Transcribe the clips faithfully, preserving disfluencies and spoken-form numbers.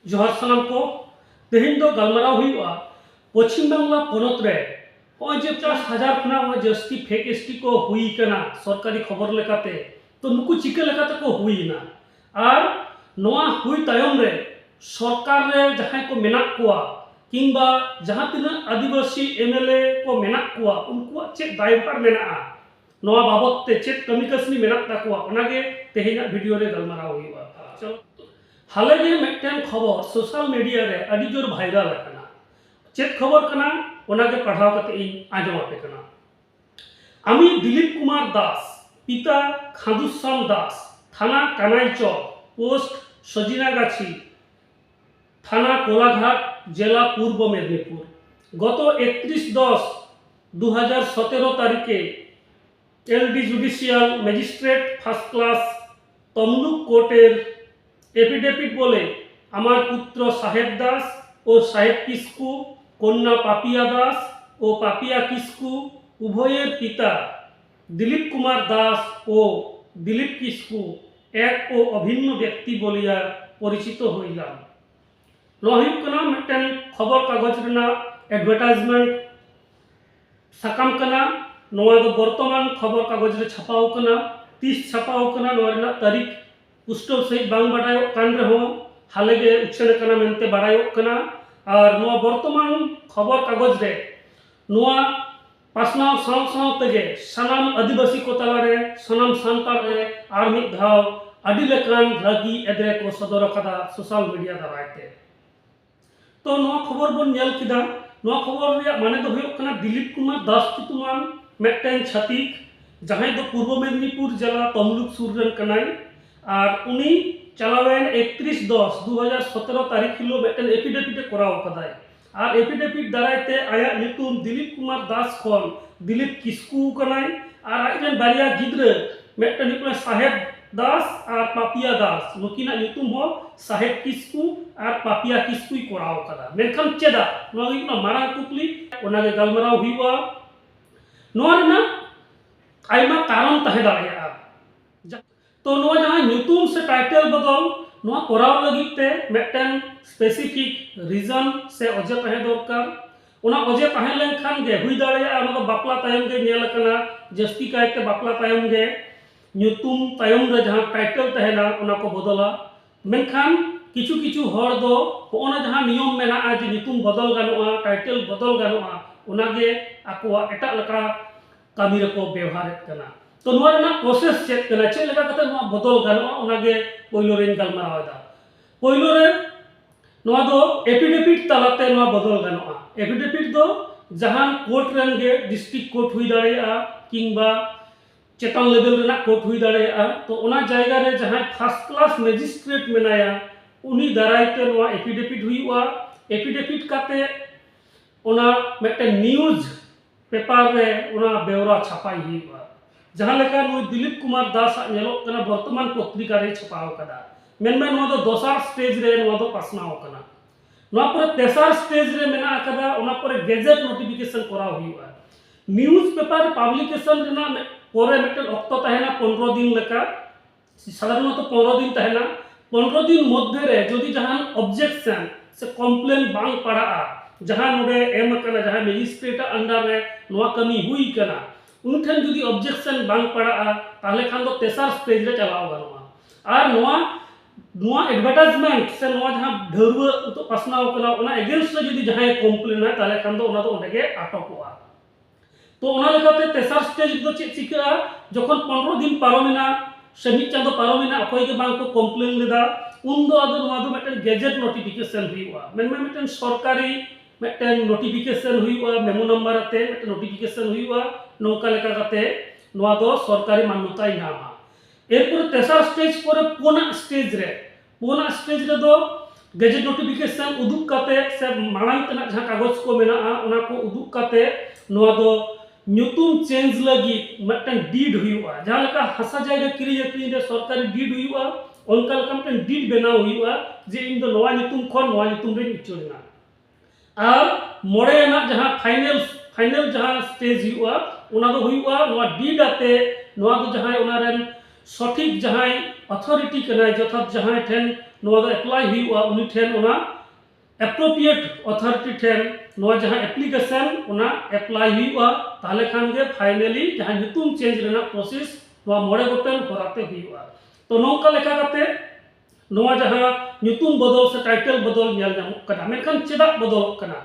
ᱡᱚᱦᱟᱨ ᱥᱟᱱᱟᱢ ᱠᱚ᱾ ᱛᱮᱦᱮᱧ ᱫᱚ ᱜᱟᱞᱢᱟᱨᱟᱣ ᱦᱩᱭᱩᱜᱼᱟ ᱯᱚᱪᱷᱤᱢ ᱵᱟᱝᱞᱟ ᱯᱚᱱᱚᱛ ᱨᱮ ᱱᱚᱜᱼᱚᱭ ᱡᱮ ᱯᱚᱧᱪᱟᱥ ᱦᱟᱡᱟᱨ ᱠᱷᱚᱱᱟᱜ ᱦᱚᱸ ᱡᱟᱹᱥᱛᱤ ᱯᱷᱮᱠ ᱮᱥᱴᱤ ᱠᱚ ᱦᱩᱭ ᱠᱟᱱᱟ ᱥᱚᱨᱠᱟᱨᱤ ᱠᱷᱚᱵᱚᱨ ᱞᱮᱠᱟᱛᱮ᱾ ᱛᱚ, ᱱᱩᱠᱩ ᱪᱤᱠᱟᱹ ᱞᱮᱠᱟᱛᱮ ᱠᱚ ᱦᱩᱭ ᱮᱱᱟ? ᱟᱨ ᱱᱚᱣᱟ ᱦᱩᱭ ᱛᱟᱭᱚᱢ ᱨᱮ ᱥᱚᱨᱠᱟᱨ ᱨᱮ ᱡᱟᱦᱟᱸᱭ ᱠᱚ ᱢᱮᱱᱟᱜ ᱠᱚᱣᱟ ᱠᱤᱝᱵᱟ ᱡᱟᱦᱟᱸ ᱛᱤᱱᱟᱹᱜ ᱟᱹᱫᱤᱵᱟᱹᱥᱤ ᱮᱢ ᱮᱞ ᱮ ᱠᱚ ᱢᱮᱱᱟᱜ ᱠᱚᱣᱟ, ᱩᱱᱠᱩᱣᱟᱜ ᱪᱮᱫ ᱫᱟᱭᱵᱷᱟᱨ ᱢᱮᱱᱟᱜᱼᱟ, ᱱᱚᱣᱟ ᱵᱟᱵᱚᱛ ᱛᱮ ᱪᱮᱫ ᱠᱟᱹᱢᱤ ᱠᱟᱹᱥᱱᱤ ᱢᱮᱱᱟᱜ ᱛᱟᱠᱚᱣᱟ, ᱚᱱᱟᱜᱮ ᱛᱮᱦᱮᱧᱟᱜ ᱵᱷᱤᱰᱤᱭᱳ ᱨᱮ ᱜᱟᱞᱢᱟᱨᱟᱣ ᱦᱩᱭᱩᱜᱼᱟ᱾ ᱪᱚᱞᱚ, ᱦᱟᱞᱮ ᱜᱮ ᱢᱤᱫᱴᱮᱱ ᱠᱷᱚᱵᱚᱨ ᱥᱳᱥᱟᱞ ᱢᱤᱰᱤᱭᱟ ᱨᱮ ᱟᱹᱰᱤ ᱡᱳᱨ ᱵᱷᱟᱭᱨᱟᱞ ᱟᱠᱟᱱᱟ᱾ ᱪᱮᱫ ᱠᱷᱚᱵᱚᱨ ᱠᱟᱱᱟ, ᱚᱱᱟᱜᱮ ᱯᱟᱲᱦᱟᱣ ᱠᱟᱛᱮ ᱤᱧ ᱟᱸᱡᱚᱢ ᱟᱯᱮ ᱠᱟᱱᱟ᱾ আমি দিলীপ কুমার দাস, পিতা খাদুশ্যাম দাস, থানা কানাইচক, পোস্ট সজিনাগাছি, থানা কোলাঘাট, জেলা পূর্ব মেদিনীপুর। গত একত্রিশ দশ দু হাজার সতেরো তারিখে L D judicial magistrate first class Tamluk কোর্টের এফিডেভিট বলে আমার পুত্র সাহেব দাস ও সাহেব কিস্কু, কন্যা পাপিয়া দাস ও পাপিয়া কিস্কু উভয়ের পিতা দিলীপ কুমার দাস ও দিলীপ কিস্কু এক ও অভিন্ন ব্যক্তি বলিয়া পরিচিত হইলাম। ᱱᱚᱣᱟ ᱦᱩᱭᱩᱜ ᱠᱟᱱᱟ ᱢᱤᱫᱴᱮᱱ ᱠᱷᱚᱵᱚᱨ ᱠᱟᱜᱚᱡᱽ ᱨᱮᱱᱟᱜ ᱮᱰᱵᱷᱟᱨᱴᱟᱭᱤᱡᱽᱢᱮᱱᱴ ᱥᱟᱠᱟᱢ ᱠᱟᱱᱟ᱾ ᱱᱚᱣᱟ ᱫᱚ ᱵᱚᱨᱛᱚᱢᱟᱱ ᱠᱷᱚᱵᱚᱨ ᱠᱟᱜᱚᱡᱽ ᱨᱮ ᱪᱷᱟᱯᱟᱣ ᱠᱟᱱᱟ᱾ ᱛᱤᱥ ᱪᱷᱟᱯᱟᱣ ᱠᱟᱱᱟ, ᱱᱚᱣᱟ ᱨᱮᱱᱟᱜ ᱛᱟᱹᱨᱤᱠᱷ ᱯᱩᱥᱴᱟᱹᱣ ᱥᱟᱺᱦᱤᱡ ᱵᱟᱝ ᱵᱟᱰᱟᱭᱚᱜ ᱠᱟᱱ ᱨᱮᱦᱚᱸ, ᱦᱟᱞᱮ ᱜᱮ ᱩᱪᱷᱟᱹᱱ ᱟᱠᱟᱱᱟ ᱢᱮᱱᱛᱮ ᱵᱟᱰᱟᱭᱚᱜ ᱠᱟᱱᱟ᱾ ᱟᱨ ᱱᱚᱣᱟ ᱵᱚᱨᱛᱚᱢᱟᱱ ᱠᱷᱚᱵᱚᱨ ᱠᱟᱜᱚᱡᱽ ᱨᱮ ᱱᱚᱣᱟ ᱯᱟᱥᱱᱟᱣ ᱥᱟᱶ ᱥᱟᱶ ᱛᱮᱜᱮ ᱥᱟᱱᱟᱢ ᱟᱹᱫᱤᱵᱟᱹᱥᱤ ᱠᱚ ᱛᱟᱞᱟᱨᱮ, ᱥᱟᱱᱟᱢ ᱥᱟᱱᱛᱟᱲ ᱨᱮ ᱟᱨ ᱢᱤᱫ ᱫᱷᱟᱣ ᱟᱹᱰᱤ ᱞᱮᱠᱟᱱ ᱨᱟᱹᱜᱤ ᱮᱫᱽᱨᱮ ᱠᱚ ᱥᱚᱫᱚᱨ ᱟᱠᱟᱫᱟ ᱥᱳᱥᱟᱞ ᱢᱤᱰᱤᱭᱟ ᱫᱟᱨᱟᱭ ᱛᱮ᱾ ᱛᱚ, ᱱᱚᱣᱟ ᱠᱷᱚᱵᱚᱨ ᱵᱚᱱ ᱧᱮᱞ ᱠᱮᱫᱟ᱾ ᱱᱚᱣᱟ ᱠᱷᱚᱵᱚᱨ ᱨᱮᱭᱟᱜ ᱢᱟᱱᱮ ᱫᱚ ᱦᱩᱭᱩᱜ ᱠᱟᱱᱟ, ᱫᱤᱞᱤᱯ ᱠᱩᱢᱟᱨ ᱫᱟᱥ ᱧᱩᱛᱩᱢᱟᱱ ᱢᱤᱫᱴᱮᱱ ᱪᱷᱟᱹᱛᱤᱠ, ᱡᱟᱦᱟᱸᱭ ᱫᱚ ᱯᱩᱨᱵᱚ ᱢᱮᱫᱤᱱᱤᱯᱩᱨ ᱡᱮᱞᱟ ᱛᱚᱢᱞᱩᱠ ᱥᱩᱨ ᱨᱮᱱ ᱠᱟᱱᱟᱭ, ᱟᱨ ᱩᱱᱤ ᱪᱟᱞᱟᱣᱮᱱ ᱮᱠᱛᱨᱤᱥ ᱫᱚᱥ ᱫᱩ ᱦᱟᱡᱟᱨ ᱥᱚᱛᱨᱚ ᱛᱟᱹᱨᱤᱠᱷ ᱦᱤᱞᱳᱜ ᱢᱤᱫᱴᱮᱱ ᱮᱯᱷᱤᱰᱮᱵᱷᱤᱴ ᱮ ᱠᱚᱨᱟᱣ ᱠᱟᱫᱟᱭ᱾ ᱟᱨ ᱮᱯᱷᱤᱰᱮᱵᱷᱤᱴ ᱫᱟᱨᱟᱭ ᱛᱮ ᱟᱭᱟᱜ ᱧᱩᱛᱩᱢ ᱫᱤᱞᱤᱯ ᱠᱩᱢᱟᱨ ᱫᱟᱥ ᱠᱷᱚᱱ ᱫᱤᱞᱤᱯ ᱠᱤᱥᱠᱩ ᱠᱟᱱᱟᱭ᱾ ᱟᱨ ᱟᱡ ᱨᱮᱱ ᱵᱟᱨᱭᱟ ᱜᱤᱫᱽᱨᱟᱹ, ᱢᱤᱫᱴᱮᱱ ᱦᱩᱭᱩᱜ ᱠᱟᱱᱟ ᱥᱟᱦᱮᱵ ᱫᱟᱥ ᱟᱨ ᱯᱟᱯᱤᱭᱟ ᱫᱟᱥ, ᱱᱩᱠᱤᱱᱟᱜ ᱧᱩᱛᱩᱢ ᱦᱚᱸ ᱥᱟᱦᱮᱵ ᱠᱤᱥᱠᱩ ᱟᱨ ᱯᱟᱯᱤᱭᱟ ᱠᱤᱥᱠᱩᱭ ᱠᱚᱨᱟᱣ ᱠᱟᱫᱟ᱾ ᱢᱮᱱᱠᱷᱟᱱ ᱪᱮᱫᱟᱜ? ᱱᱚᱣᱟ ᱜᱮ ᱦᱩᱭᱩᱜ ᱠᱟᱱᱟ ᱢᱟᱨᱟᱝ ᱠᱩᱠᱞᱤ, ᱚᱱᱟᱜᱮ ᱜᱟᱞᱢᱟᱨᱟᱣ ᱦᱩᱭᱩᱜᱼᱟ᱾ ᱱᱚᱣᱟ ᱨᱮᱱᱟᱜ ᱟᱭᱢᱟ ᱠᱟᱨᱚᱱ ᱛᱟᱦᱮᱸ ᱫᱟᱲᱮᱭᱟᱜᱼᱟ᱾ ᱡᱟ-, ᱛᱚ, ᱱᱚᱣᱟ ᱡᱟᱦᱟᱸ ᱧᱩᱛᱩᱢ ᱥᱮ ᱴᱟᱭᱴᱮᱞ ᱵᱚᱫᱚᱞ, ᱱᱚᱣᱟ ᱠᱚᱨᱟᱣ ᱞᱟᱹᱜᱤᱫ ᱛᱮ ᱢᱤᱫᱴᱮᱱ specific reason ᱥᱮ ᱚᱡᱮ ᱛᱟᱦᱮᱸ ᱫᱚᱨᱠᱟᱨ᱾ ᱚᱱᱟ ᱚᱡᱮ ᱛᱟᱦᱮᱸ ᱞᱮᱱᱠᱷᱟᱱ ᱜᱮ ᱦᱩᱭ ᱫᱟᱲᱮᱭᱟᱜᱼᱟ, ᱚᱱᱟ ᱫᱚ ᱵᱟᱯᱞᱟ ᱛᱟᱭᱚᱢ ᱜᱮ ᱧᱮᱞ ᱟᱠᱟᱱᱟ, ᱡᱟᱹᱥᱛᱤ ᱠᱟᱭᱛᱮ ᱵᱟᱯᱞᱟ ᱛᱟᱭᱚᱢ ᱜᱮ ᱧᱩᱛᱩᱢ ᱛᱟᱭᱚᱢ ᱨᱮ ᱡᱟᱦᱟᱸ title ᱛᱟᱦᱮᱱᱟ ᱚᱱᱟ ᱠᱚ ᱵᱚᱫᱚᱞᱟ᱾ ᱢᱮᱱᱠᱷᱟᱱ ᱠᱤᱪᱷᱩ ᱠᱤᱪᱷᱩ ᱦᱚᱲ ᱫᱚ ᱦᱚᱸᱜᱼᱚ ᱱᱟ ᱡᱟᱦᱟᱸ ᱱᱤᱭᱚᱢ ᱢᱮᱱᱟᱜᱼᱟ ᱡᱮ ᱧᱩᱛᱩᱢ ᱵᱚᱫᱚᱞ ᱜᱟᱱᱚᱜᱼᱟ, title ᱵᱚᱫᱚᱞ ᱜᱟᱱᱚᱜᱼᱟ, ᱚᱱᱟᱜᱮ ᱟᱠᱚᱣᱟᱜ ᱮᱴᱟᱜ ᱞᱮᱠᱟ ᱠᱟᱹᱢᱤ ᱨᱮᱠᱚ ᱵᱮᱣᱦᱟᱨᱮᱫ ᱠᱟᱱᱟ᱾ ᱛᱚ ᱱᱚᱣᱟ ᱨᱮᱱᱟᱜ process ᱪᱮᱫ ᱠᱟᱱᱟ, ᱪᱮᱫ ᱞᱮᱠᱟ ᱠᱟᱛᱮ ᱱᱚᱣᱟ ᱵᱚᱫᱚᱞ ᱜᱟᱱᱚᱜᱼᱟ, ᱚᱱᱟᱜᱮ ᱯᱳᱭᱞᱳ ᱨᱮᱧ ᱜᱟᱞᱢᱟᱨᱟᱣ ᱮᱫᱟ᱾ ᱯᱳᱭᱞᱳ ᱨᱮ ᱱᱚᱣᱟ ᱫᱚ affidavit ᱛᱟᱞᱟᱛᱮ ᱱᱚᱣᱟ ᱵᱚᱫᱚᱞ ᱜᱟᱱᱚᱜᱼᱟ᱾ Affidavit ᱫᱚ ᱡᱟᱦᱟᱱ court ᱨᱮᱱ ᱜᱮ, district court ᱦᱩᱭ ᱫᱟᱲᱮᱭᱟᱜᱼᱟ ᱠᱤᱝᱵᱟ ᱪᱮᱛᱟᱱ level ᱨᱮᱱᱟᱜ court ᱦᱩᱭ ᱫᱟᱲᱮᱭᱟᱜᱼᱟ᱾ ᱛᱚ ᱚᱱᱟ ᱡᱟᱭᱜᱟ ᱨᱮ ᱡᱟᱦᱟᱸᱭ first class magistrate ᱢᱮᱱᱟᱭᱟ, ᱩᱱᱤ ᱫᱟᱨᱟᱭ ᱛᱮ ᱱᱚᱣᱟ affidavit ᱦᱩᱭᱩᱜᱼᱟ᱾ Affidavit ᱠᱟᱛᱮ ᱚᱱᱟ ᱢᱤᱫᱴᱮᱱ news paper ᱨᱮ ᱚᱱᱟ ᱵᱮᱣᱨᱟ ᱪᱷᱟᱯᱟᱭ ᱦᱩᱭᱩᱜᱼᱟ᱾ ᱡᱟᱦᱟᱸ ᱞᱮᱠᱟ ᱱᱩᱭ ᱫᱤᱞᱤᱯ ᱠᱩᱢᱟᱨ ᱫᱟᱥ ᱟᱜ ᱧᱮᱞᱚᱜ ᱠᱟᱱᱟ, ᱵᱚᱨᱛᱚᱢᱟᱱ ᱯᱚᱛᱨᱤᱠᱟ ᱨᱮᱭ ᱪᱷᱟᱯᱟᱣ ᱟᱠᱟᱫᱟ᱾ ᱢᱮᱱᱢᱮ ᱱᱚᱣᱟ ᱫᱚ ᱫᱚᱥᱟᱨ stage ᱨᱮ ᱱᱚᱣᱟ ᱫᱚ ᱯᱟᱥᱱᱟᱣ ᱟᱠᱟᱱᱟ᱾ ᱱᱚᱣᱟ ᱯᱚᱨᱮ ᱛᱮᱥᱟᱨ stage ᱨᱮ ᱢᱮᱱᱟᱜ ᱟᱠᱟᱫᱟ, ᱚᱱᱟ ᱯᱚᱨᱮ gazette notification ᱠᱚᱨᱟᱣ ᱦᱩᱭᱩᱜᱼᱟ᱾ News paper publication ᱨᱮᱱᱟᱜ ᱢᱤᱫ-, ᱯᱚᱨᱮ ᱢᱤᱫᱴᱮᱱ ᱚᱠᱛᱚ ᱛᱟᱦᱮᱱᱟ ᱯᱚᱱᱨᱚ ᱫᱤᱱ ᱞᱮᱠᱟ, ᱥᱟᱫᱷᱟᱨᱚᱱᱚᱛᱚ ᱯᱚᱱᱨᱚ ᱫᱤᱱ ᱛᱟᱦᱮᱱᱟ᱾ ᱯᱚᱱᱨᱚ ᱫᱤᱱ ᱢᱚᱫᱽᱫᱷᱮ ᱨᱮ ᱡᱩᱫᱤ ᱡᱟᱦᱟᱱ objection ᱥᱮ complain ᱵᱟᱝ ᱯᱟᱲᱟᱜᱼᱟ, ᱡᱟᱦᱟᱸ ᱱᱚᱰᱮ ᱮᱢ ᱟᱠᱟᱱᱟ, ᱡᱟᱦᱟᱸ magistrate ᱟᱜ under ᱨᱮ ᱱᱚᱣᱟ ᱠᱟᱹᱢᱤ ᱦᱩᱭ ᱠᱟᱱᱟ, ᱩᱱᱤ ᱴᱷᱮᱱ ᱡᱩᱫᱤ objection ᱵᱟᱝ ᱯᱟᱲᱟᱜᱼᱟ, ᱛᱟᱦᱚᱞᱮ ᱠᱷᱟᱱ ᱫᱚ ᱛᱮᱥᱟᱨ stage ᱨᱮ ᱪᱟᱞᱟᱣ ᱜᱟᱱᱚᱜᱼᱟ᱾ ᱟᱨ ᱱᱚᱣᱟ, ᱱᱚᱣᱟ advertisement ᱥᱮ ᱱᱚᱣᱟ ᱡᱟᱦᱟᱸ ᱰᱷᱟᱹᱨᱣᱟᱹᱜ ᱱᱤᱛᱚᱜ ᱯᱟᱥᱱᱟᱣ ᱠᱟᱱᱟ, ᱚᱱᱟ against ᱨᱮ ᱡᱩᱫᱤ ᱡᱟᱦᱟᱸᱭ complain ᱟᱭ, ᱛᱟᱦᱚᱞᱮ ᱠᱷᱟᱱ ᱫᱚ ᱚᱱᱟ ᱫᱚ ᱚᱸᱰᱮ ᱜᱮ ᱟᱴᱚᱠᱚᱜᱼᱟ᱾ ᱛᱚ ᱚᱱᱟ ᱞᱮᱠᱟᱛᱮ ᱛᱮᱥᱟᱨ stage ᱨᱮᱫᱚ ᱪᱮᱫ ᱪᱤᱠᱟᱹᱜᱼᱟ? ᱡᱚᱠᱷᱚᱱ ᱯᱚᱱᱨᱚ ᱫᱤᱱ ᱯᱟᱨᱚᱢᱮᱱᱟ ᱥᱮ ᱢᱤᱫ ᱪᱟᱸᱫᱚ ᱯᱟᱨᱚᱢᱮᱱᱟ, ᱚᱠᱚᱭ ᱜᱮ ᱵᱟᱝ ᱠᱚ complain ᱞᱮᱫᱟ, ᱩᱱᱫᱚ ᱟᱫᱚ ᱱᱚᱣᱟ ᱫᱚ ᱢᱤᱫᱴᱮᱱ gazette notification ᱦᱩᱭᱩᱜᱼᱟ᱾ ᱢᱮᱱᱢᱮ ᱢᱤᱫᱴᱮᱱ ᱥᱚᱨᱠᱟᱨᱤ ᱢᱤᱫᱴᱮᱱ notification ᱦᱩᱭᱩᱜᱼᱟ, memo number ᱟᱛᱮ ᱢᱤᱫᱴᱮᱱ notification ᱦᱩᱭᱩᱜᱼᱟ᱾ ᱱᱚᱝᱠᱟ ᱞᱮᱠᱟ ᱠᱟᱛᱮ ᱱᱚᱣᱟ ᱫᱚ ᱥᱚᱨᱠᱟᱨᱤ ᱢᱟᱱᱱᱚᱛᱟᱭ ᱧᱟᱢᱟ᱾ ᱮᱨᱯᱚᱨᱮ ᱛᱮᱥᱟᱨ stage ᱯᱚᱨᱮ ᱯᱩᱱᱟᱜ stage ᱨᱮ, ᱯᱩᱱᱟᱜ stage ᱨᱮᱫᱚ gazette notification ᱩᱫᱩᱜ ᱠᱟᱛᱮ ᱥᱮ ᱢᱟᱲᱟᱝ ᱛᱮᱱᱟᱜ ᱡᱟᱦᱟᱸ ᱠᱟᱜᱚᱡᱽ ᱠᱚ ᱢᱮᱱᱟᱜᱼᱟ, ᱚᱱᱟ ᱠᱚ ᱩᱫᱩᱜ ᱠᱟᱛᱮ ᱱᱚᱣᱟ ᱫᱚ ᱧᱩᱛᱩᱢ change ᱞᱟᱹᱜᱤᱫ ᱢᱤᱫᱴᱮᱱ deed ᱦᱩᱭᱩᱜᱼᱟ᱾ ᱡᱟᱦᱟᱸ ᱞᱮᱠᱟ ᱦᱟᱥᱟ ᱡᱟᱭᱜᱟ ᱠᱤᱨᱤᱧ ᱟᱹᱠᱷᱨᱤᱧ ᱨᱮ ᱥᱚᱨᱠᱟᱨᱤ deed ᱦᱩᱭᱩᱜᱼᱟ, ᱚᱱᱠᱟ ᱞᱮᱠᱟ ᱢᱤᱫᱴᱮᱱ deed ᱵᱮᱱᱟᱣ ᱦᱩᱭᱩᱜᱼᱟ ᱡᱮ ᱤᱧ ᱫᱚ ᱱᱚᱣᱟ ᱧᱩᱛᱩᱢ ᱠᱷᱚᱱ ᱱᱚᱣᱟ ᱧᱩᱛᱩᱢ ᱨᱮᱧ ᱩᱪᱟᱹᱲ ᱮᱱᱟ᱾ ᱟᱨ ᱢᱚᱬᱮ ᱟᱱᱟᱜ ᱡᱟᱦᱟᱸ final, final ᱡᱟᱦᱟᱸ stage ᱦᱩᱭᱩᱜᱼᱟ, ᱚᱱᱟ ᱫᱚ ᱦᱩᱭᱩᱜᱼᱟ ᱱᱚᱣᱟ deed ᱟᱛᱮ, ᱱᱚᱣᱟ ᱫᱚ ᱡᱟᱦᱟᱸᱭ ᱚᱱᱟ ᱨᱮᱱ ᱥᱚᱴᱷᱤᱠ ᱡᱟᱦᱟᱸᱭ ᱚᱛᱷᱚᱨᱤᱴᱤ ᱠᱟᱱᱟᱭ, ᱡᱚᱛᱷᱟᱛ ᱡᱟᱦᱟᱸᱭ ᱴᱷᱮᱱ ᱱᱚᱣᱟ ᱫᱚ ᱮᱯᱞᱟᱭ ᱦᱩᱭᱩᱜᱼᱟ, ᱩᱱᱤ ᱴᱷᱮᱱ ᱚᱱᱟ ᱮᱯᱨᱳᱯᱨᱤᱭᱮᱴ ᱚᱛᱷᱚᱨᱤᱴᱤ ᱴᱷᱮᱱ ᱱᱚᱣᱟ ᱡᱟᱦᱟᱸ ᱮᱯᱞᱤᱠᱮᱥᱚᱱ, ᱚᱱᱟ ᱮᱯᱞᱟᱭ ᱦᱩᱭᱩᱜᱼᱟ᱾ ᱛᱟᱦᱚᱞᱮ ᱠᱷᱟᱱ ᱜᱮ ᱯᱷᱟᱭᱱᱟᱞᱤ ᱡᱟᱦᱟᱸ ᱧᱩᱛᱩᱢ ᱪᱮᱧᱡᱽ ᱨᱮᱱᱟᱜ ᱯᱨᱚᱥᱮᱥ ᱱᱚᱣᱟ ᱢᱚᱬᱮ ᱜᱚᱴᱮᱱ ᱦᱚᱨᱟᱛᱮ ᱦᱩᱭᱩᱜᱼᱟ᱾ ᱛᱚ ᱱᱚᱝᱠᱟ ᱞᱮᱠᱟ ᱠᱟᱛᱮ ᱱᱚᱣᱟ ᱡᱟᱦᱟᱸ ᱧᱩᱛᱩᱢ ᱵᱚᱫᱚᱞ ᱥᱮ ᱴᱟᱭᱴᱮᱞ ᱵᱚᱫᱚᱞ ᱧᱮᱞ ᱧᱟᱢᱚᱜ ᱠᱟᱱᱟ᱾ ᱢᱮᱱᱠᱷᱟᱱ ᱪᱮᱫᱟᱜ ᱵᱚᱫᱚᱞᱚᱜ ᱠᱟᱱᱟ?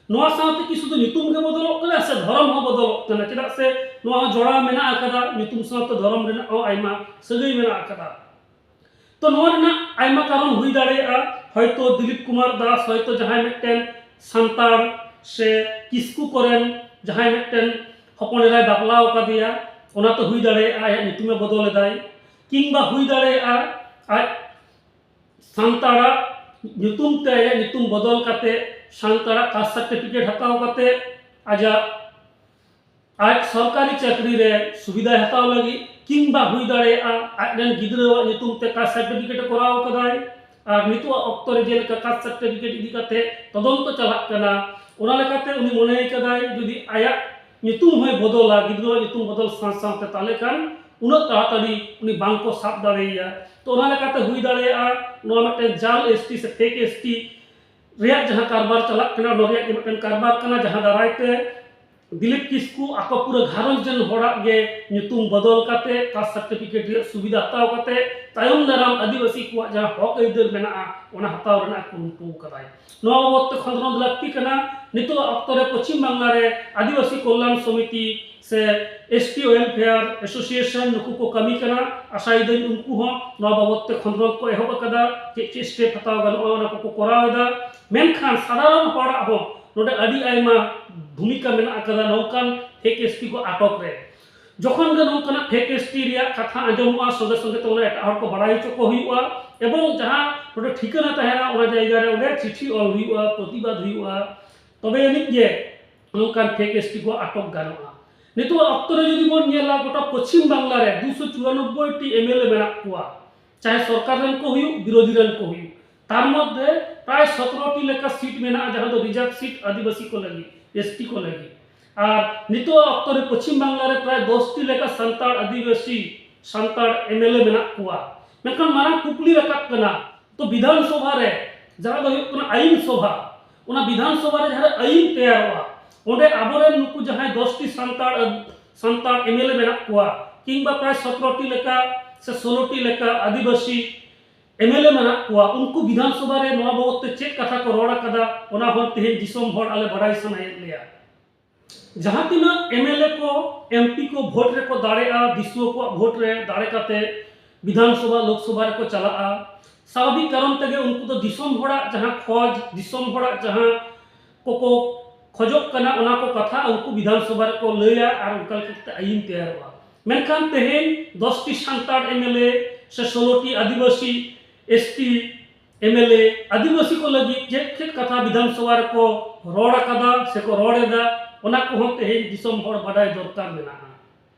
ᱱᱚᱣᱟ ᱥᱟᱶᱛᱮ ᱠᱤ ᱥᱩᱫᱷᱩ ᱧᱩᱛᱩᱢ ᱜᱮ ᱵᱚᱫᱚᱞᱚᱜ ᱠᱟᱱᱟ ᱥᱮ ᱫᱷᱚᱨᱚᱢ ᱦᱚᱸ ᱵᱚᱫᱚᱞᱚᱜ ᱠᱟᱱᱟ? ᱪᱮᱫᱟᱜ ᱥᱮ ᱱᱚᱣᱟ ᱦᱚᱸ ᱡᱚᱲᱟᱣ ᱢᱮᱱᱟᱜ ᱟᱠᱟᱫᱟ, ᱧᱩᱛᱩᱢ ᱥᱟᱶᱛᱮ ᱫᱷᱚᱨᱚᱢ ᱨᱮᱱᱟᱜ ᱦᱚᱸ ᱟᱭᱢᱟ ᱥᱟᱹᱜᱟᱹᱭ ᱢᱮᱱᱟᱜ ᱟᱠᱟᱫᱟ᱾ ᱛᱚ ᱱᱚᱣᱟ ᱨᱮᱱᱟᱜ ᱟᱭᱢᱟ ᱠᱟᱨᱚᱱ ᱦᱩᱭ ᱫᱟᱲᱮᱭᱟᱜᱼᱟ᱾ ᱦᱚᱭᱛᱳ ᱫᱤᱞᱤᱯ ᱠᱩᱢᱟᱨ ᱫᱟᱥ ᱦᱚᱭᱛᱳ ᱡᱟᱦᱟᱸᱭ ᱢᱤᱫᱴᱮᱱ ᱥᱟᱱᱛᱟᱲ ᱥᱮ ᱠᱤᱥᱠᱩ ᱠᱚᱨᱮᱱ ᱡᱟᱦᱟᱸᱭ ᱢᱤᱫᱴᱮᱱ ᱦᱚᱯᱚᱱ ᱮᱨᱟᱭ ᱵᱟᱯᱞᱟ ᱟᱠᱟᱫᱮᱭᱟ, ᱚᱱᱟᱛᱮ ᱦᱩᱭ ᱫᱟᱲᱮᱭᱟᱜᱼᱟ ᱟᱭᱟᱜ ᱧᱩᱛᱩᱢᱮ ᱵᱚᱫᱚᱞ ᱮᱫᱟᱭ᱾ ᱠᱤᱝᱵᱟ ᱦᱩᱭ ᱫᱟᱲᱮᱭᱟᱜᱼᱟ ᱟᱡ ᱥᱟᱱᱛᱟᱲᱟᱜ ᱧᱩᱛᱩᱢ ᱛᱮ ᱟᱭᱟᱜ ᱧᱩᱛᱩᱢ ᱵᱚᱫᱚᱞ ᱠᱟᱛᱮ ᱥᱟᱱᱛᱟᱲᱟᱜ ᱠᱟᱥᱴ ᱥᱟᱨᱴᱤᱯᱷᱤᱠᱮᱴ ᱦᱟᱛᱟᱣ ᱠᱟᱛᱮ ᱟᱡᱟᱜ ᱟᱡ ᱥᱚᱨᱠᱟᱨᱤ ᱪᱟᱹᱠᱨᱤ ᱨᱮ ᱥᱩᱵᱤᱫᱷᱟᱭ ᱦᱟᱛᱟᱣ ᱞᱟᱹᱜᱤᱫ, ᱠᱤᱝᱵᱟ ᱦᱩᱭ ᱫᱟᱲᱮᱭᱟᱜᱼᱟ ᱟᱡ ᱨᱮᱱ ᱜᱤᱫᱽᱨᱟᱹᱣᱟᱜ ᱧᱩᱛᱩᱢ ᱛᱮ ᱠᱟᱥᱴ ᱥᱟᱨᱴᱤᱯᱷᱤᱠᱮᱴ ᱮ ᱠᱚᱨᱟᱣ ᱟᱠᱟᱫᱟᱭ᱾ ᱟᱨ ᱱᱤᱛᱚᱜ ᱚᱠᱛᱚ ᱨᱮ ᱡᱮᱞᱮᱠᱟ ᱠᱟᱥᱴ ᱥᱟᱨᱴᱤᱯᱷᱤᱠᱮᱴ ᱤᱫᱤ ᱠᱟᱛᱮ ᱛᱚᱫᱚᱱᱛᱚ ᱪᱟᱞᱟᱜ ᱠᱟᱱᱟ, ᱚᱱᱟ ᱞᱮᱠᱟᱛᱮ ᱩᱱᱤ ᱢᱚᱱᱮ ᱠᱟᱫᱟᱭ ᱡᱩᱫᱤ ᱟᱭᱟᱜ ᱧᱩᱛᱩᱢ ᱦᱚᱸᱭ ᱵᱚᱫᱚᱞᱟ, ᱜᱤᱫᱽᱨᱟᱹᱣᱟᱜ ᱧᱩᱛᱩᱢ ᱵᱚᱫᱚᱞ ᱥᱟᱶ ᱥᱟᱶᱛᱮ, ᱛᱟᱦᱚᱞᱮ ᱠᱷᱟᱱ ᱩᱱᱟᱹᱜ ᱛᱟᱲᱟᱛᱟᱲᱤ ᱩᱱᱤ ᱵᱟᱝ ᱠᱚ ᱥᱟᱵ ᱫᱟᱲᱮᱭᱟᱭᱟ᱾ ᱛᱚ ᱚᱱᱟ ᱞᱮᱠᱟᱛᱮ ᱦᱩᱭ ᱫᱟᱲᱮᱭᱟᱜᱼᱟ ᱱᱚᱣᱟ ᱢᱤᱫᱴᱮᱱ ᱡᱟᱞ ᱮᱥᱴᱤ ᱥᱮ ᱯᱷᱮᱠ ᱮᱥᱴᱤ ᱨᱮᱭᱟᱜ ᱡᱟᱦᱟᱸ ᱠᱟᱨᱵᱟᱨ ᱪᱟᱞᱟᱜ ᱠᱟᱱᱟ, ᱚᱱᱟ ᱨᱮᱭᱟᱜ ᱜᱮ ᱢᱤᱫᱴᱮᱱ ᱠᱟᱨᱵᱟᱨ ᱠᱟᱱᱟ, ᱡᱟᱦᱟᱸ ᱫᱟᱨᱟᱭ ᱛᱮ ᱫᱤᱞᱤᱯ ᱠᱤᱥᱠᱩ ᱟᱠᱚ ᱯᱩᱨᱟᱹ ᱜᱷᱟᱨᱚᱸᱡᱽ ᱨᱮᱱ ᱦᱚᱲᱟᱜ ᱜᱮ ᱧᱩᱛᱩᱢ ᱵᱚᱫᱚᱞ ᱠᱟᱛᱮ ᱠᱟᱥᱴ ᱥᱟᱨᱴᱤᱯᱷᱤᱠᱮᱴ ᱨᱮᱭᱟᱜ ᱥᱩᱵᱤᱫᱷᱟ ᱦᱟᱛᱟᱣ ᱠᱟᱛᱮ ᱛᱟᱭᱚᱢ ᱫᱟᱨᱟᱢ ᱟᱹᱫᱤᱵᱟᱹᱥᱤ ᱠᱚᱣᱟᱜ ᱡᱟᱦᱟᱸ ᱦᱚᱠ ᱟᱹᱭᱫᱟᱹᱨ ᱢᱮᱱᱟᱜᱼᱟ, ᱚᱱᱟ ᱦᱟᱛᱟᱣ ᱨᱮᱱᱟᱜ ᱠᱩᱨᱩᱢᱩᱴᱩ ᱠᱟᱫᱟᱭ᱾ ᱱᱚᱣᱟ ᱵᱟᱵᱚᱫ ᱛᱮ ᱠᱷᱚᱸᱫᱽᱨᱚᱸᱫᱽ ᱞᱟᱹᱠᱛᱤ ᱠᱟᱱᱟ᱾ ᱱᱤᱛᱚᱜ ᱚᱠᱛᱚ ᱨᱮ ᱯᱚᱪᱷᱤᱢ ᱵᱟᱝᱞᱟ ᱨᱮ ᱟᱹᱫᱤᱵᱟᱹᱥᱤ ᱠᱚᱞᱭᱟᱱ ᱥᱚᱢᱤᱛᱤ ᱥᱮ ᱮᱥᱴᱤ ᱳᱭᱮᱞᱯᱷᱮᱭᱟᱨ ᱮᱥᱳᱥᱤᱭᱮᱥᱚᱱ ᱱᱩᱠᱩ ᱠᱚ ᱠᱟᱹᱢᱤ ᱠᱟᱱᱟ᱾ ᱟᱥᱟᱭᱮᱫᱟᱹᱧ ᱩᱱᱠᱩ ᱦᱚᱸ ᱱᱚᱣᱟ ᱵᱟᱵᱚᱫ ᱛᱮ ᱠᱷᱚᱸᱫᱽᱨᱚᱸᱫᱽ ᱠᱚ ᱮᱦᱚᱵ ᱟᱠᱟᱫᱟ, ᱪᱮᱫ ᱪᱮᱫ ᱥᱴᱮᱯ ᱦᱟᱛᱟᱣ ᱜᱟᱱᱚᱜᱼᱟ, ᱚᱱᱟ ᱠᱚᱠᱚ ᱠᱚᱨᱟᱣ ᱮᱫᱟ᱾ ᱢᱮᱱᱠᱷᱟᱱ ᱥᱟᱫᱷᱟᱨᱚᱱ ᱦᱚᱲᱟᱜ ᱦᱚᱸ ᱱᱚᱰᱮ ᱟᱹᱰᱤ ᱟᱭᱢᱟ ᱵᱷᱩᱢᱤᱠᱟ ᱢᱮᱱᱟᱜ ᱟᱠᱟᱫᱟ ᱱᱚᱝᱠᱟᱱ ᱯᱷᱮᱠ ᱮᱥᱴᱤ ᱠᱚ ᱟᱴᱚᱠ ᱨᱮ᱾ ᱡᱚᱠᱷᱚᱱ ᱜᱮ ᱱᱚᱝᱠᱟᱱᱟᱜ ᱯᱷᱮᱠ ᱮᱥᱴᱤ ᱨᱮᱭᱟᱜ ᱠᱟᱛᱷᱟ ᱟᱸᱡᱚᱢᱚᱜᱼᱟ, ᱥᱚᱸᱜᱮ ᱥᱚᱸᱜᱮ ᱛᱮ ᱚᱱᱟ ᱮᱴᱟᱜ ᱦᱚᱲ ᱠᱚ ᱵᱟᱲᱟᱭ ᱦᱚᱪᱚ ᱠᱚ ᱦᱩᱭᱩᱜᱼᱟ, ᱮᱵᱚᱝ ᱡᱟᱦᱟᱸ ᱱᱚᱰᱮ ᱴᱷᱤᱠᱟᱹᱱᱟ ᱛᱟᱦᱮᱱᱟ, ᱚᱱᱟ ᱡᱟᱭᱜᱟ ᱨᱮ ᱚᱸᱰᱮ ᱪᱤᱴᱷᱤ ᱚᱞ ᱦᱩᱭᱩᱜᱼᱟ, ᱯᱨᱚᱛᱤᱵᱟᱫ ᱦᱩᱭᱩᱜᱼᱟ, ᱛᱚᱵᱮ ᱟᱹᱱᱤᱡ ᱜᱮ ᱱᱚᱝᱠᱟᱱ ᱯᱷᱮᱠ ᱮᱥᱴᱤ ᱠᱚ ᱟᱴᱚᱠ ᱜᱟᱱᱚᱜᱼᱟ᱾ ᱱᱤᱛᱚᱜ ᱚᱠᱛᱚ ᱨᱮ ᱡᱩᱫᱤ ᱵᱚᱱ ᱧᱮᱞᱟ, ᱜᱚᱴᱟ ᱯᱚᱪᱷᱤᱢ ᱵᱟᱝᱞᱟ ᱨᱮ ᱫᱩᱥᱚ ᱪᱩᱨᱟᱱᱚᱵᱵᱳᱭ ᱴᱤ ᱮᱢᱮᱞᱮ ᱢᱮᱱᱟᱜ ᱠᱚᱣᱟ, ᱪᱟᱦᱮ ᱥᱚᱨᱠᱟᱨ ᱨᱮᱱ ᱠᱚ ᱦᱩᱭᱩᱜ, ᱵᱤᱨᱳᱫᱷᱤ ᱨᱮᱱ ᱠᱚ ᱦᱩᱭᱩᱜ, ᱛᱟᱨ ᱢᱚᱫᱽᱫᱷᱮ ᱯᱨᱟᱭ ᱥᱚᱛᱨᱚ ᱴᱤ ᱞᱮᱠᱟ ᱥᱤᱴ ᱢᱮᱱᱟᱜᱼᱟ, ᱡᱟᱦᱟᱸ ᱫᱚ ᱨᱤᱡᱟᱨᱵᱷ ᱥᱤᱴ ᱟᱹᱫᱤᱵᱟᱹᱥᱤ ᱠᱚ ᱞᱟᱹᱜᱤᱫ, ᱮᱥᱴᱤ ᱠᱚ ᱞᱟᱹᱜᱤᱫ᱾ ᱟᱨ ᱱᱤᱛᱚᱜ ᱚᱠᱛᱚ ᱨᱮ ᱯᱚᱪᱷᱤᱢ ᱵᱟᱝᱞᱟ ᱨᱮ ᱯᱨᱟᱭ ᱫᱚᱥ ᱴᱤ ᱞᱮᱠᱟ ᱥᱟᱱᱛᱟᱲ ᱟᱹᱫᱤᱵᱟᱹᱥᱤ ᱥᱟᱱᱛᱟᱲ ᱮᱢᱮᱞᱮ ᱢᱮᱱᱟᱜ ᱠᱚᱣᱟ᱾ ᱢᱮᱱᱠᱷᱟᱱ ᱢᱟᱨᱟᱝ ᱠᱩᱠᱞᱤ ᱨᱟᱠᱟᱵ ᱠᱟᱱᱟ, ᱛᱚ ᱵᱤᱫᱷᱟᱱ ᱥᱚᱵᱷᱟ ᱨᱮ, ᱡᱟᱦᱟᱸ ᱫᱚ ᱦᱩᱭᱩᱜ ᱠᱟᱱᱟ ᱟᱭᱤᱱ ᱥᱚᱵᱷᱟ, ᱚᱱᱟ ᱵᱤᱫᱷᱟᱱ ᱥᱚᱵᱷᱟ ᱨᱮ ᱡᱟᱦᱟᱸ ᱨᱮ ᱟᱭᱤᱱ ᱛᱮᱭᱟᱨᱚᱜᱼᱟ, ᱚᱸᱰᱮ ᱟᱵᱚᱨᱮᱱ ᱱᱩᱠᱩ ᱡᱟᱦᱟᱸᱭ ᱫᱚᱥ ᱴᱤ ᱥᱟᱱᱛᱟᱲ, ᱥᱟᱱᱛᱟᱲ ᱮᱢᱮᱞᱮ ᱢᱮᱱᱟᱜ ᱠᱚᱣᱟ, ᱠᱤᱝᱵᱟ ᱯᱨᱟᱭ ᱥᱚᱛᱨᱚ ᱴᱤ ᱞᱮᱠᱟ ᱥᱮ ᱥᱳᱞᱳ ᱴᱤ ᱞᱮᱠᱟ ᱟᱹᱫᱤᱵᱟᱹᱥᱤ ᱮᱢᱮᱞᱮ ᱢᱮᱱᱟᱜ ᱠᱚᱣᱟ, ᱩᱱᱠᱩ ᱵᱤᱫᱷᱟᱱ ᱥᱚᱵᱷᱟ ᱨᱮ ᱱᱚᱣᱟ ᱵᱟᱵᱚᱫ ᱛᱮ ᱪᱮᱫ ᱠᱟᱛᱷᱟ ᱠᱚ ᱨᱚᱲ ᱟᱠᱟᱫᱟ, ᱚᱱᱟ ᱦᱚᱸ ᱛᱮᱦᱮᱧ ᱫᱤᱥᱚᱢ ᱦᱚᱲ ᱟᱞᱮ ᱵᱟᱲᱟᱭ ᱥᱟᱱᱟᱭᱮᱫ ᱞᱮᱭᱟ᱾ ᱡᱟᱦᱟᱸ ᱛᱤᱱᱟᱹᱜ ᱮᱢᱮᱞᱮ ᱠᱚ, ᱮᱢ ᱯᱤ ᱠᱚ ᱵᱷᱳᱴ ᱨᱮᱠᱚ ᱫᱟᱲᱮᱜᱼᱟ, ᱫᱤᱥᱩᱣᱟᱹ ᱠᱚᱣᱟᱜ ᱵᱷᱳᱴ ᱨᱮ ᱫᱟᱲᱮ ᱠᱟᱛᱮ ᱵᱤᱫᱷᱟᱱ ᱥᱚᱵᱷᱟ, ᱞᱳᱠ ᱥᱚᱵᱷᱟ ᱨᱮᱠᱚ ᱪᱟᱞᱟᱜᱼᱟ᱾ ᱥᱟᱵᱷᱟᱵᱤᱠ ᱠᱟᱨᱚᱱ ᱛᱮᱜᱮ ᱩᱱᱠᱩ ᱫᱚ ᱫᱤᱥᱚᱢ ᱦᱚᱲᱟᱜ ᱡᱟᱦᱟᱸ ᱠᱷᱚᱡᱽ, ᱫᱤᱥᱚᱢ ᱦᱚᱲᱟᱜ ᱡᱟᱦᱟᱸ ᱠᱚᱠᱚ ᱠᱷᱚᱡᱚᱜ ᱠᱟᱱᱟ, ᱚᱱᱟ ᱠᱚ ᱠᱟᱛᱷᱟ ᱩᱱᱠᱩ ᱵᱤᱫᱷᱟᱱ ᱥᱚᱵᱷᱟ ᱨᱮᱠᱚ ᱞᱟᱹᱭᱟ ᱟᱨ ᱚᱱᱠᱟ ᱞᱮᱠᱟᱛᱮ ᱟᱹᱭᱤᱱ ᱛᱮᱭᱟᱨᱚᱜᱼᱟ᱾ ᱢᱮᱱᱠᱷᱟᱱ ᱛᱮᱦᱮᱧ ᱫᱚᱥ ᱴᱤ ᱥᱟᱱᱛᱟᱲ ᱮᱢᱮᱞᱮ ᱥᱮ ᱥᱳᱞᱳ ᱴᱤ ᱟᱹᱫᱤᱵᱟᱹᱥᱤ, ᱮᱥ ᱴᱤ ᱮᱢᱮᱞᱮ, ᱟᱹᱫᱤᱵᱟᱹᱥᱤ ᱠᱚ ᱞᱟᱹᱜᱤᱫ ᱪᱮᱫ ᱪᱮᱫ ᱠᱟᱛᱷᱟ ᱵᱤᱫᱷᱟᱱ ᱥᱚᱵᱷᱟ ᱨᱮᱠᱚ ᱨᱚᱲ ᱟᱠᱟᱫᱟ ᱥᱮᱠᱚ ᱨᱚᱲ ᱮᱫᱟ, ᱚᱱᱟ ᱠᱚᱦᱚᱸ ᱛᱮᱦᱮᱧ ᱫᱤᱥᱚᱢ ᱦᱚᱲ ᱵᱟᱰᱟᱭ ᱫᱚᱨᱠᱟᱨ ᱢᱮᱱᱟᱜᱼᱟ᱾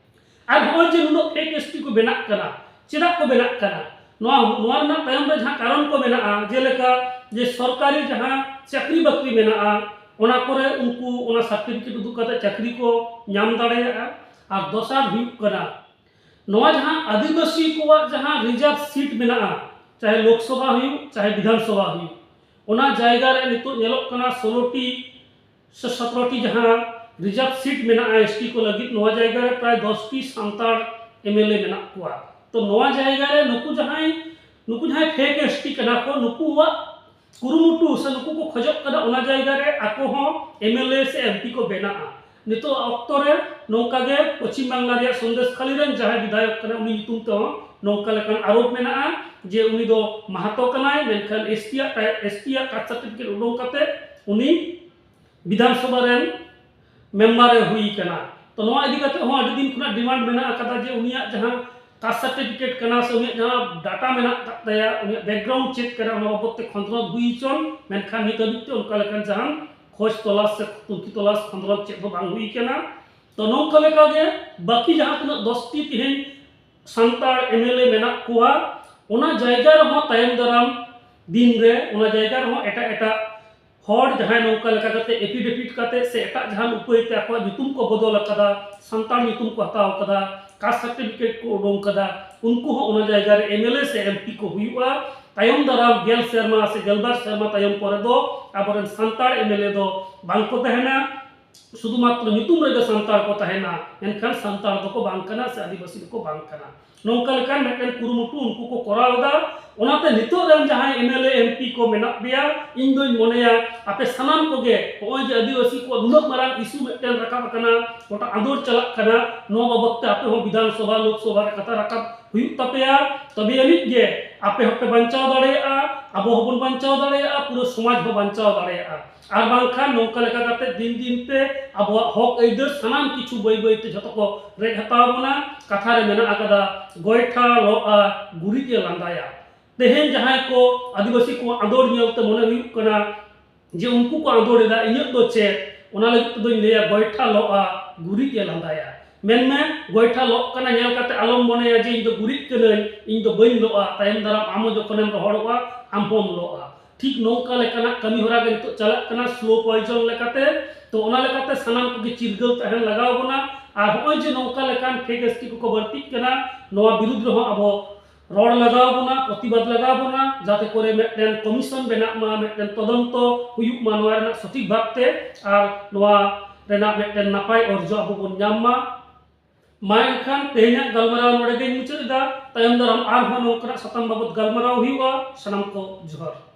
ᱟᱨ ᱱᱚᱜᱼᱚᱭ ᱡᱮ ᱱᱩᱱᱟᱹᱜ ᱯᱷᱮᱠ ᱮᱥ ᱴᱤ ᱠᱚ ᱵᱮᱱᱟᱜ ᱠᱟᱱᱟ, ᱪᱮᱫᱟᱜ ᱠᱚ ᱵᱮᱱᱟᱜ ᱠᱟᱱᱟ? ᱱᱚᱣᱟ, ᱱᱚᱣᱟ ᱨᱮᱱᱟᱜ ᱛᱟᱭᱚᱢ ᱨᱮ ᱡᱟᱦᱟᱸ ᱠᱟᱨᱚᱱ ᱠᱚ ᱢᱮᱱᱟᱜᱼᱟ, ᱡᱮᱞᱮᱠᱟ ᱡᱮ ᱥᱚᱨᱠᱟᱨᱤ ᱡᱟᱦᱟᱸ ᱪᱟᱹᱠᱨᱤ ᱵᱟᱹᱠᱨᱤ ᱢᱮᱱᱟᱜᱼᱟ, ᱚᱱᱟ ᱠᱚᱨᱮ ᱩᱱᱠᱩ ᱚᱱᱟ ᱥᱟᱨᱴᱤᱯᱷᱤᱠᱮᱴ ᱩᱫᱩᱜ ᱠᱟᱛᱮ ᱪᱟᱹᱠᱨᱤ ᱠᱚ ᱧᱟᱢ ᱫᱟᱲᱮᱭᱟᱜᱼᱟ᱾ ᱟᱨ ᱫᱚᱥᱟᱨ ᱦᱩᱭᱩᱜ ᱠᱟᱱᱟ, ᱱᱚᱣᱟ ᱡᱟᱦᱟᱸ ᱟᱹᱫᱤᱵᱟᱹᱥᱤ ᱠᱚᱣᱟᱜ ᱡᱟᱦᱟᱸ ᱨᱤᱡᱟᱨᱵᱷ ᱥᱤᱴ ᱢᱮᱱᱟᱜᱼᱟ, ᱪᱟᱦᱮ ᱞᱳᱠᱥᱚᱵᱷᱟ ᱦᱩᱭᱩᱜ, ᱪᱟᱦᱮ ᱵᱤᱫᱷᱟᱱ ᱥᱚᱵᱷᱟ ᱦᱩᱭᱩᱜ, ᱚᱱᱟ ᱡᱟᱭᱜᱟ ᱨᱮ ᱱᱤᱛᱚᱜ ᱧᱮᱞᱚᱜ ᱠᱟᱱᱟ ᱥᱳᱞᱳ ᱴᱤ ᱥᱮ ᱥᱚᱛᱨᱚ ᱴᱤ ᱡᱟᱦᱟᱸ ᱨᱤᱡᱟᱨᱵᱷ ᱥᱤᱴ ᱢᱮᱱᱟᱜᱼᱟ ᱮᱥ ᱴᱤ ᱠᱚ ᱞᱟᱹᱜᱤᱫ, ᱱᱚᱣᱟ ᱡᱟᱭᱜᱟ ᱨᱮ ᱯᱨᱟᱭ ᱫᱚᱥ ᱴᱤ ᱥᱟᱱᱛᱟᱲ ᱮᱢᱮᱞᱮ ᱢᱮᱱᱟᱜ ᱠᱚᱣᱟ᱾ ᱛᱚ ᱱᱚᱣᱟ ᱡᱟᱭᱜᱟ ᱨᱮ ᱱᱩᱠᱩ ᱡᱟᱦᱟᱸᱭ, ᱱᱩᱠᱩ ᱡᱟᱦᱟᱸᱭ ᱯᱷᱮᱠ ᱮᱥ ᱴᱤ ᱠᱟᱱᱟ ᱠᱚ, ᱱᱩᱠᱩᱣᱟᱜ ᱠᱩᱨᱩᱢᱩᱴᱩ ᱥᱮ ᱱᱩᱠᱩ ᱠᱚ ᱠᱷᱚᱡᱚᱜ ᱠᱟᱱᱟ ᱚᱱᱟ ᱡᱟᱭᱜᱟ ᱨᱮ ᱟᱠᱚ ᱦᱚᱸ ᱮᱢᱮᱞᱮ ᱥᱮ ᱮᱢ ᱯᱤ ᱠᱚ ᱵᱮᱱᱟᱜᱼᱟ᱾ ᱱᱤᱛᱚᱜ ᱚᱠᱛᱚ ᱨᱮ ᱱᱚᱝᱠᱟ ᱜᱮ ᱯᱚᱪᱷᱤᱢ ᱵᱟᱝᱞᱟ ᱨᱮᱭᱟᱜ ᱥᱚᱱᱫᱮᱥ ᱠᱷᱟᱞᱤ ᱨᱮᱱ ᱡᱟᱦᱟᱸᱭ ᱵᱤᱫᱷᱟᱭᱚᱠ ᱠᱟᱱᱟᱭ, ᱩᱱᱤ ᱧᱩᱛᱩᱢ ᱛᱮᱦᱚᱸ ᱱᱚᱝᱠᱟ ᱞᱮᱠᱟᱱ ᱟᱨᱳᱯ ᱢᱮᱱᱟᱜᱼᱟ ᱡᱮ ᱩᱱᱤ ᱫᱚ ᱢᱟᱦᱟᱛᱚ ᱠᱟᱱᱟᱭ, ᱢᱮᱱᱠᱷᱟᱱ ᱮᱥ ᱴᱤ ᱟᱜ, ᱮᱥ ᱴᱤ ᱟᱜ ᱠᱟᱥᱴ ᱥᱟᱨᱴᱤᱯᱷᱤᱠᱮᱴ ᱩᱰᱩᱝ ᱠᱟᱛᱮ ᱩᱱᱤ ᱵᱤᱫᱷᱟᱱ ᱥᱚᱵᱷᱟ ᱨᱮᱱ ᱢᱮᱢᱵᱟᱨ ᱮ ᱦᱩᱭ ᱠᱟᱱᱟ᱾ ᱛᱚ ᱱᱚᱣᱟ ᱤᱫᱤ ᱠᱟᱛᱮ ᱦᱚᱸ ᱟᱹᱰᱤ ᱫᱤᱱ ᱠᱷᱚᱱᱟᱜ ᱰᱤᱢᱟᱱᱰ ᱢᱮᱱᱟᱜ ᱟᱠᱟᱫᱟ ᱡᱮ ᱩᱱᱤᱭᱟᱜ ᱡᱟᱦᱟᱸ ᱠᱟᱥᱴ ᱥᱟᱨᱴᱤᱯᱷᱤᱠᱮᱴ ᱠᱟᱱᱟ ᱥᱮ ᱩᱱᱤᱭᱟᱜ ᱡᱟᱦᱟᱸ ᱰᱟᱴᱟ ᱢᱮᱱᱟᱜ ᱟᱠᱟᱫ ᱛᱟᱭᱟ, ᱩᱱᱤᱭᱟᱜ ᱵᱮᱠᱜᱨᱟᱣᱩᱱᱰ ᱪᱮᱫ ᱠᱟᱱᱟ, ᱚᱱᱟ ᱵᱟᱵᱚᱫ ᱛᱮ ᱠᱷᱚᱸᱫᱽᱨᱚᱸᱫᱽ ᱦᱩᱭ ᱦᱚᱪᱚᱱ, ᱢᱮᱱᱠᱷᱟᱱ ᱱᱤᱛ ᱦᱟᱹᱵᱤᱡ ᱛᱮ ᱚᱱᱠᱟ ᱞᱮᱠᱟᱱ ᱡᱟᱦᱟᱱ ᱠᱷᱚᱡᱽ ᱛᱚᱞᱟᱥ ᱥᱮ ᱛᱩᱱᱠᱷᱤ ᱛᱚᱞᱟᱥ ᱠᱷᱚᱸᱫᱽᱨᱚᱸᱫᱽ ᱪᱮᱫ ᱦᱚᱸ ᱵᱟᱝ ᱦᱩᱭ ᱠᱟᱱᱟ᱾ ᱛᱚ ᱱᱚᱝᱠᱟ ᱞᱮᱠᱟᱜᱮ ᱵᱟᱹᱠᱤ ᱡᱟᱦᱟᱸ ᱛᱤᱱᱟᱹᱜ ᱫᱚᱥ ᱴᱤ ᱛᱮᱦᱮᱧ ᱥᱟᱱᱛᱟᱲ ᱮᱢ ᱮᱞ ᱮ ᱢᱮᱱᱟᱜ ᱠᱚᱣᱟ, ᱚᱱᱟ ᱡᱟᱭᱜᱟ ᱨᱮᱦᱚᱸ ᱛᱟᱭᱚᱢ ᱫᱟᱨᱟᱢ ᱫᱤᱱ ᱨᱮ ᱚᱱᱟ ᱡᱟᱭᱜᱟ ᱨᱮᱦᱚᱸ ᱮᱴᱟᱜ ᱮᱴᱟᱜ ᱦᱚᱲ ᱡᱟᱦᱟᱸᱭ ᱱᱚᱝᱠᱟ ᱞᱮᱠᱟ ᱠᱟᱛᱮ ᱮᱯᱷᱤᱰᱮᱵᱷᱤᱴ ᱠᱟᱛᱮ ᱥᱮ ᱮᱴᱟᱜ ᱡᱟᱦᱟᱱ ᱩᱯᱟᱹᱭ ᱛᱮ ᱟᱠᱚᱣᱟᱜ ᱧᱩᱛᱩᱢ ᱠᱚ ᱵᱚᱫᱚᱞ ᱟᱠᱟᱫᱟ, ᱥᱟᱱᱛᱟᱲ ᱧᱩᱛᱩᱢ ᱠᱚ ᱦᱟᱛᱟᱣ ᱟᱠᱟᱫᱟ, ᱠᱟᱥᱴ ᱥᱟᱨᱴᱤᱯᱷᱤᱠᱮᱴ ᱠᱚ ᱩᱰᱩᱝ ᱠᱟᱫᱟ, ᱩᱱᱠᱩ ᱦᱚᱸ ᱚᱱᱟ ᱡᱟᱭᱜᱟ ᱨᱮ ᱮᱢ ᱮᱞ ᱮ ᱥᱮ ᱮᱢ ᱯᱤ ᱠᱚ ᱦᱩᱭᱩᱜᱼᱟ᱾ ᱛᱟᱭᱚᱢ ᱫᱟᱨᱟᱢ ᱜᱮᱞ ᱥᱮᱨᱢᱟ ᱥᱮ ᱜᱮᱞᱵᱟᱨ ᱥᱮᱨᱢᱟ ᱛᱟᱭᱚᱢ ᱯᱚᱨᱮ ᱫᱚ ᱟᱵᱚᱨᱮᱱ ᱥᱟᱱᱛᱟᱲ ᱮᱢ ᱮᱞ ᱮ ᱫᱚ ᱵᱟᱝ ᱠᱚ ᱛᱟᱦᱮᱱᱟ, ᱥᱩᱫᱷᱩ ᱢᱟᱛᱨᱚ ᱧᱩᱛᱩᱢ ᱨᱮᱜᱮ ᱥᱟᱱᱛᱟᱲ ᱠᱚ ᱛᱟᱦᱮᱱᱟ, ᱢᱮᱱᱠᱷᱟᱱ ᱥᱟᱱᱛᱟᱲ ᱫᱚᱠᱚ ᱵᱟᱝ ᱠᱟᱱᱟ ᱥᱮ ᱟᱹᱫᱤᱵᱟᱹᱥᱤ ᱫᱚᱠᱚ ᱵᱟᱝ ᱠᱟᱱᱟ᱾ ᱱᱚᱝᱠᱟ ᱞᱮᱠᱟᱱ ᱢᱤᱫᱴᱮᱱ ᱠᱩᱨᱩᱢᱩᱴᱩ ᱩᱱᱠᱩ ᱠᱚ ᱠᱚᱨᱟᱣ ᱮᱫᱟ᱾ ᱚᱱᱟᱛᱮ ᱱᱤᱛᱚᱜ ᱨᱮᱱ ᱡᱟᱦᱟᱸᱭ M L A, M P ᱠᱚ ᱢᱮᱱᱟᱜ ᱯᱮᱭᱟ, ᱤᱧ ᱫᱚᱧ ᱢᱚᱱᱮᱭᱟ ᱟᱯᱮ ᱥᱟᱱᱟᱢ ᱠᱚᱜᱮ ᱱᱚᱜᱼᱚᱭ ᱡᱮ ᱟᱹᱫᱤᱵᱟᱹᱥᱤ ᱠᱚᱣᱟᱜ ᱱᱩᱱᱟᱹᱜ ᱢᱟᱨᱟᱝ ᱤᱥᱩ ᱢᱤᱫᱴᱮᱱ ᱨᱟᱠᱟᱵ ᱟᱠᱟᱱᱟ, ᱜᱚᱴᱟ ᱟᱸᱫᱳᱲ ᱪᱟᱞᱟᱜ ᱠᱟᱱᱟ, ᱱᱚᱣᱟ ᱵᱟᱵᱚᱫ ᱛᱮ ᱟᱯᱮ ᱦᱚᱸ ᱵᱤᱫᱷᱟᱱ ᱥᱚᱵᱷᱟ, ᱞᱳᱠ ᱥᱚᱵᱷᱟ ᱨᱮ ᱠᱟᱛᱷᱟ ᱨᱟᱠᱟᱵ ᱦᱩᱭᱩᱜ ᱛᱟᱯᱮᱭᱟ᱾ ᱛᱚᱵᱮ ᱟᱹᱱᱤᱡ ᱜᱮ ᱟᱯᱮ ᱦᱚᱸᱯᱮ ᱵᱟᱧᱪᱟᱣ ᱫᱟᱲᱮᱭᱟᱜᱼᱟ, ᱟᱵᱚ ᱦᱚᱸᱵᱚᱱ ᱵᱟᱧᱪᱟᱣ ᱫᱟᱲᱮᱭᱟᱜᱼᱟ, ᱯᱩᱨᱟᱹ ᱥᱚᱢᱟᱡᱽ ᱦᱚᱸ ᱵᱟᱧᱪᱟᱣ ᱫᱟᱲᱮᱭᱟᱜᱼᱟ᱾ ᱟᱨ ᱵᱟᱝᱠᱷᱟᱱ ᱱᱚᱝᱠᱟ ᱞᱮᱠᱟ ᱠᱟᱛᱮ ᱫᱤᱱ ᱫᱤᱱ ᱛᱮ ᱟᱵᱚᱣᱟᱜ ᱦᱚᱠ ᱟᱹᱭᱫᱟᱹᱨ ᱥᱟᱱᱟᱢ ᱠᱤᱪᱷᱩ ᱵᱟᱹᱭ ᱵᱟᱹᱭ ᱛᱮ ᱡᱷᱚᱛᱚ ᱠᱚ ᱨᱮᱡ ᱦᱟᱛᱟᱣ ᱵᱚᱱᱟ᱾ ᱠᱟᱛᱷᱟ ᱨᱮ ᱢᱮᱱᱟᱜ ᱟᱠᱟᱫᱟ, "ᱜᱚᱭᱴᱷᱟ ᱞᱚᱜᱼᱟ, ᱜᱩᱨᱤᱡ ᱮ ᱞᱟᱸᱫᱟᱭᱟ᱾" ᱛᱮᱦᱮᱧ ᱡᱟᱦᱟᱸᱭ ᱠᱚ ᱟᱹᱫᱤᱵᱟᱹᱥᱤ ᱠᱚᱣᱟᱜ ᱟᱸᱫᱳᱲ ᱧᱮᱞᱛᱮ ᱢᱚᱱᱮ ᱦᱩᱭᱩᱜ ᱠᱟᱱᱟ ᱡᱮ ᱩᱱᱠᱩ ᱠᱚ ᱟᱸᱫᱳᱲ ᱮᱫᱟ, ᱤᱧᱟᱹᱜ ᱫᱚ ᱪᱮᱫ? ᱚᱱᱟ ᱞᱟᱹᱜᱤᱫ ᱛᱮᱫᱚᱧ ᱞᱟᱹᱭᱟ, ᱜᱚᱭᱴᱷᱟ ᱞᱚᱜᱼᱟ, ᱜᱩᱨᱤᱡ ᱮ ᱞᱟᱸᱫᱟᱭᱟ᱾ ᱢᱮᱱᱢᱮ, ᱜᱚᱭᱴᱷᱟ ᱞᱚᱜ ᱠᱟᱱᱟ ᱧᱮᱞ ᱠᱟᱛᱮ ᱟᱞᱚᱢ ᱢᱚᱱᱮᱭᱟ ᱡᱮ ᱤᱧ ᱫᱚ ᱜᱩᱨᱤᱡ ᱠᱟᱹᱱᱟᱹᱧ, ᱤᱧ ᱫᱚ ᱵᱟᱹᱧ ᱞᱚᱜᱼᱟ᱾ ᱛᱟᱭᱚᱢ ᱫᱟᱨᱟᱢ ᱟᱢ ᱦᱚᱸ ᱡᱚᱠᱷᱚᱱᱮᱢ ᱨᱚᱦᱚᱲᱚᱜᱼᱟ, ᱟᱢ ᱦᱚᱸᱢ ᱞᱚᱜᱼᱟ᱾ ᱴᱷᱤᱠ ᱱᱚᱝᱠᱟ ᱞᱮᱠᱟᱱᱟᱜ ᱠᱟᱹᱢᱤ ᱦᱚᱨᱟ ᱜᱮ ᱱᱤᱛᱚᱜ ᱪᱟᱞᱟᱜ ᱠᱟᱱᱟ, slow poison ᱞᱮᱠᱟᱛᱮ᱾ ᱛᱚ, ᱚᱱᱟ ᱞᱮᱠᱟᱛᱮ ᱥᱟᱱᱟᱢ ᱠᱚᱜᱮ ᱪᱤᱨᱜᱟᱹᱞ ᱛᱟᱦᱮᱱ ᱞᱟᱜᱟᱣ ᱵᱚᱱᱟ᱾ ᱟᱨ ᱦᱚᱸᱜᱼᱚᱭ ᱡᱮ ᱱᱚᱝᱠᱟ ᱞᱮᱠᱟᱱ fake S T ᱠᱚᱠᱚ ᱵᱟᱹᱲᱛᱤᱜ ᱠᱟᱱᱟ, ᱱᱚᱣᱟ ᱵᱤᱨᱩᱫᱽ ᱨᱮᱦᱚᱸ ᱟᱵᱚ ᱨᱚᱲ ᱞᱟᱜᱟᱣ ᱵᱚᱱᱟ, ᱯᱨᱚᱛᱤᱵᱟᱫ ᱞᱟᱜᱟᱣ ᱵᱚᱱᱟ, ᱡᱟᱛᱮ ᱠᱚᱨᱮ ᱢᱤᱫᱴᱮᱱ commission ᱵᱮᱱᱟᱜ ᱢᱟ, ᱢᱤᱫᱴᱮᱱ ᱛᱚᱫᱚᱱᱛᱚ ᱦᱩᱭᱩᱜ ᱢᱟ ᱱᱚᱣᱟ ᱨᱮᱱᱟᱜ ᱥᱚᱴᱷᱤᱠ ᱵᱷᱟᱵᱽᱛᱮ, ᱟᱨ ᱱᱚᱣᱟ ᱨᱮᱱᱟᱜ ᱢᱤᱫᱴᱮᱱ ᱱᱟᱯᱟᱭ ᱚᱨᱡᱚ ᱟᱵᱚ ᱵᱚᱱ ᱧᱟᱢ ᱢᱟ᱾ ᱢᱟ ᱮᱱᱠᱷᱟᱱ ᱛᱮᱦᱮᱧᱟᱜ ᱜᱟᱞᱢᱟᱨᱟᱣ ᱱᱚᱰᱮ ᱜᱮᱧ ᱢᱩᱪᱟᱹᱫ ᱮᱫᱟ᱾ ᱛᱟᱭᱚᱢ ᱫᱟᱨᱟᱢ ᱟᱨᱦᱚᱸ ᱱᱚᱝᱠᱟᱱᱟᱜ ᱥᱟᱛᱟᱢ ᱵᱟᱵᱚᱛ ᱜᱟᱞᱢᱟᱨᱟᱣ ᱦᱩᱭᱩᱜᱼᱟ᱾ ᱥᱟᱱᱟᱢ ᱠᱚ ᱡᱚᱦᱟᱨ᱾